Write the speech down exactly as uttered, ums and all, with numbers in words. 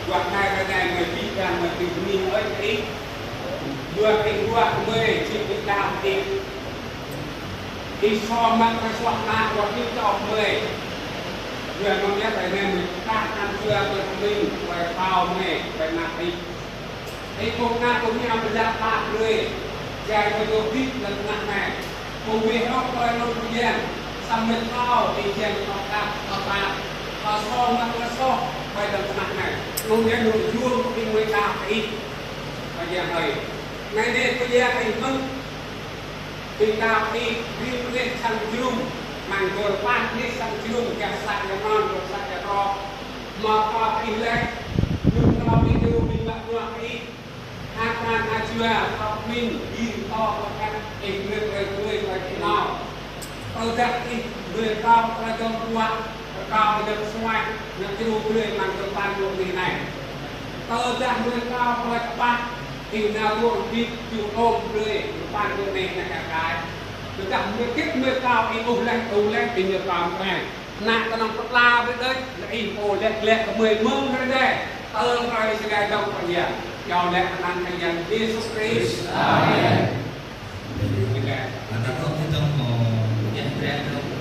Yua anai, ră anai gơmơi či pơdah gơmơi tui hơning ơi kơ ih. Yua kơ ih ruah gơmơi jing ƀing đaŏ kơ ih. Ih soh mă tơlơi soh ană ruah ih čŏk gơmơi. Yua anŭn yơh ră anai gơmơi pơdah anăn Jua gơmơi pơmĭn, gơmơi pơthâo gơmơi, gơmơi mă ih. Ih ƀuh ană ƀuh ñu pơjăp pap brơi. Jai kơ dŏ hơdip lăm tơnah anai. Ƀu ƀuh ôh tơlơi anŭn pơjing. Samơ̆ kâo ih jing tơlơi khăp, tơlơi pap. Kâo soh mă tơlơi soh ƀơi lăm tơnah anai. Anŭn yơh ñu yuôm kơ ƀing gơmơi đaŏ kơ ih. Pơjing hơi. Anai anai pơjing ih mơ̆n. Ƀing đaŏ kơ ih, ƀing ih sang jơnum. Mơ̆ng dơ̆ng pă ih sang jơnum, gah sa gah anŭn, gah sa gah rŏ. Mă kơ ih lĕ, ñu nao ih ñu ƀing mă bruă kơ ih. Hơkăn hơjua, kơ pơmĭn, ƀing kâo kơ kăn, ih brơi brơi brơi kơ ih nao. Tơdah ih brơi kâo tơlơi dŏ bruă, rơkâo ƀơi lŏn suaih, nao čru brơi amăng tơpăn dŏ anai anai. Tơdah brơi kâo tơlơi kơƀah, ih nao dŏ hơdip ču ôm brơi tơpăn dŏ anai anai kơ kâo. Tơdah brơi kit brơi kâo ih ƀuh leh, ƀuh leh, ih ñu kâo mơ̆n. Ană kơnơ̆ng pơtla brơi đôč, lĕ ih pô leh leh kơ gơmơi mơ̆ng brơi đôč. Tơl brơi si leh dŏ pơyang. Yua leh anăn Yang Yêsu Krist. Amen. Amen. Ană kâo ih dŏ mơ̆ng Yang Krist dŏ.